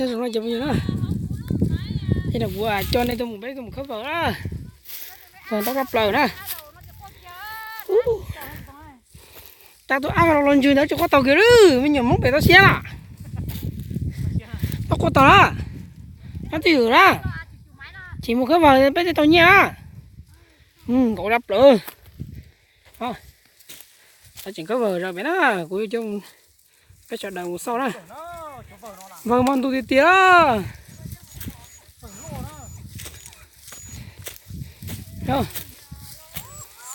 Nyob zoo na cov phooj ywg na, ces no kuv coj nej tuaj mus, peb tuaj mus khawb vawg na. Vawg ntab tshaj plaws na. Tab tus ab los los ntsws ntawd tsis quaj taus kiag li, me nyuam Hmoob pem toj siab na. Tau quaj taus na, nyob twj ywm na, tsis mus khawb vawg peb thiaj tau nyiaj na. Nkaus tshaj plaws. Tseem khawb vawg zog pem na, kuv yuav coj peb sawv daws mus xauj na. Vawg mas ntus tiag tiag.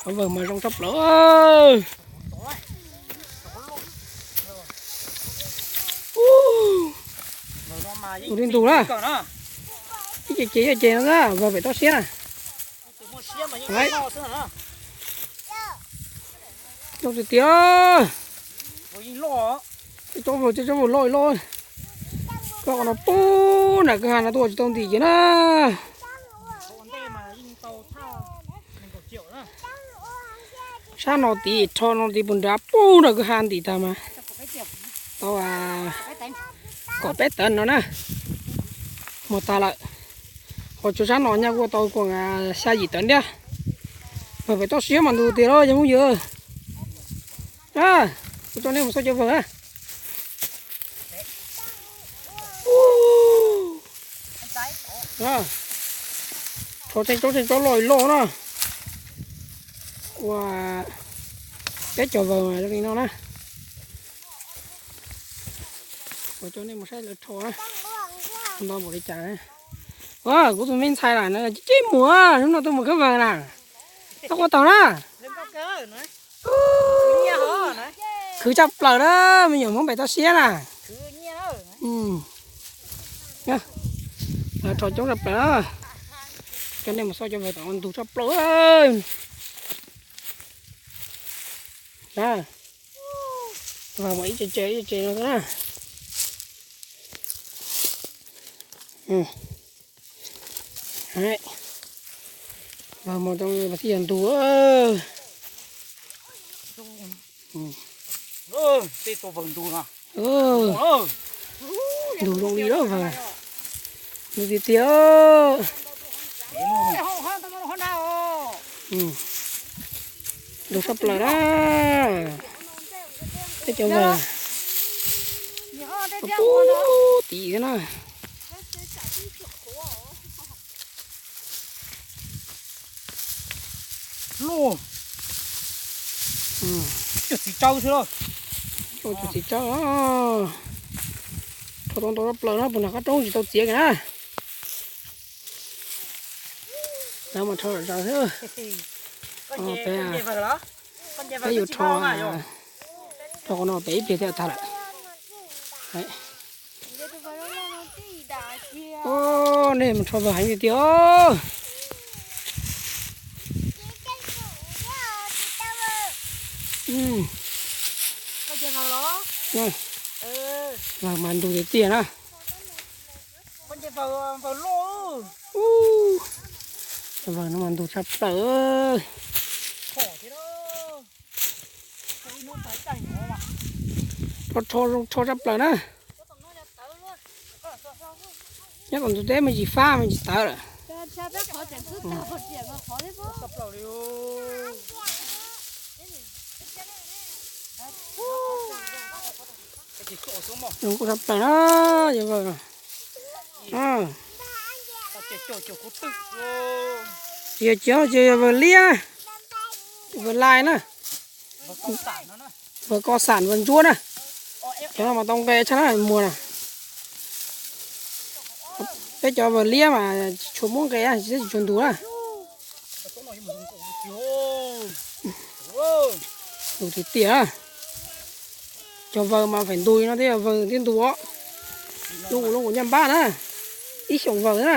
Cov vawg mas zoo tshaj plaws. Ntus li ntus na. Ib ce ces ib ce no na, vawg pem toj siab na. Zoo tiag tiag. Tej tsob vawg, tej tsob vawg loj loj. Koj qhov no pub nram kwj ha no tuaj tsis tau ntim kiag na. Sab no tid, rho no tid puag nrad pub nram kwj ha ntim tag mas tau kaum peb tawv no na. Muag tag lawm. Ho tsuas sab no nyaj kuj tau kaum xya yim tawv ntiab. Vawg pem toj siab mas ntus tiag los cov phooj ywg. Kuv coj nej mus xauj cov vawg na. Rho tseem tsob tseem tsob loj loj na. Ua peb cov vawg mas zoo li no na. Kuv coj nej mus saib lawv rho na. Nto npaum li cas. Kuv tus me ntxhais lam no cib muag, hnub no tuaj mus khawb vawg na. Tau quaj taus na. Khwv tshaj plaws na, me nyuam Hmoob pem toj siab na. Rho coob tshaj plaws na. Coj nej mus xauj cov vawg tom no ntug tshaj plaws. Vawg mas ib ce ce ib ce no na. Vawg mas zoo li tib yog ntug. Ntug zoo li lawm vawg. Ntug tiag tiag. Ntug tshaj plaws na. Peb cov vawg pub tid thiab na. Loj, cov txiv tsawb xwb. Cov txiv tsawb. Rho tau ntau tshaj plaws na, puag nram qab roob tsis tau txiav kiag na. Lawv mas rho zom zaws xwb. Peb, peb yuav rho, rho qhov no pem ib pliag thiaj tag lawm. Nej mus rho vawg heev tiag tiag. Vawg mas ntug tiag tiag na. Vawg no mas ntug tshaj plaws. Rho, rho zoo, rho tshaj plaws na. Nyob tom ntug teb me ntsis fab me ntsis tawv lawm. Zoo nkauj tshaj plaws na, yog vawg. Tsis yog cov, ces yog vawg liab, vawg lai na. Vawg ko xam vawg ntsuab na. Cov no mas tau nqe tshaj na muag na. Peb cov vawg liab mas tsis tshua muab nqe, tsis tshua ntug na. Ntug tiag tiag. Cov vawg mas feem ntug li no thiaj vawg thiaj ntug os. Lub, lub kuv nyaj npab na, ib xyoos vawg na.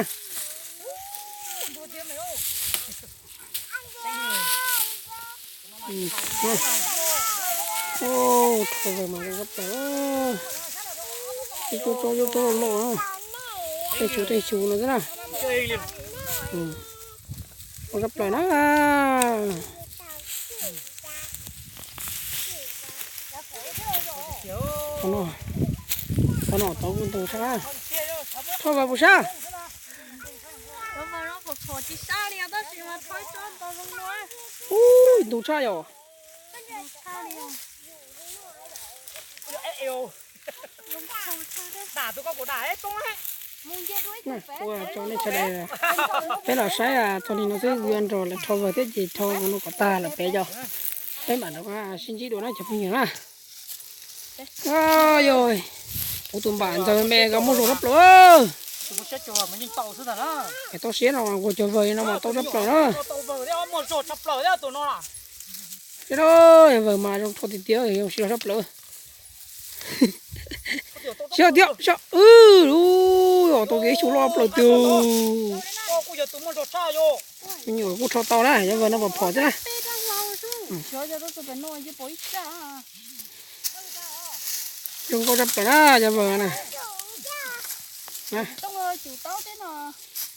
Rho vawg mas zoo tshaj plaws. Ib tsob tsob loj loj na, teej xyu teej xyu no xwb na. Zoo tshaj plaws na. Qhov no, qhov no tau kuj ntug tshaj na. Vas puas sab? Ub, ntu tshaj yom. Ua tsaug nej sawv daws, peb los saib txog li no xwb, yuav nrog lawv rho vawg thiab ces rho no kom tag lawm peb cov, peb mam rov qab sib ntsib dua na cov phooj ywg na. Yog kuv tus npam ntxawg me nkawd muaj zog tshaj plaws. Es tau siab no kuv cov vawg no mas tau tshaj plaws na. Yog vawg mas zoo rho tiag tiag, zoo siab tshaj plaws. Siab tiag, siab, ub, tau kev xyu loj plaws tiag. Me nyuam kuj rho tau na, cov vawg no pom phom thiab na. Zoo nkauj tshaj plaws na cov vawg na.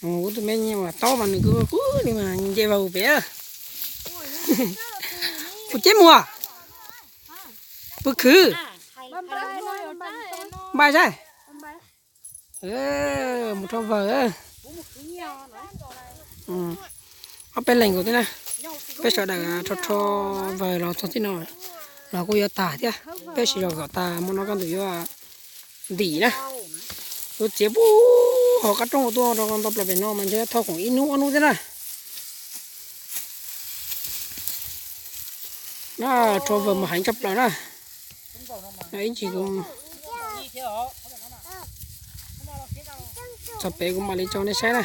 Kuv tus me nyuam taub mas nws kuj kub li mas nce vawg pem. Puas ceb mus? Puas khwv? Npaj saib. Mus rho vawg. Ob peb leeg nkaus thiab na. Peb sawv daws rho rho vawg los txog txij no los kuj yuav tag thiab. Peb sib zog kom tag hmo no kaj ntug yuav ntim na. Yuav txiav puag hauv qab rooj tuaj rau ntau plaws pem no mas ntshe thauj khoom ib hnub ob hnub thiab na. Na, rho vawg mas heev tshaj plaws na. Ib ntsis kuv txog pem kuv mam li tso nej saib na.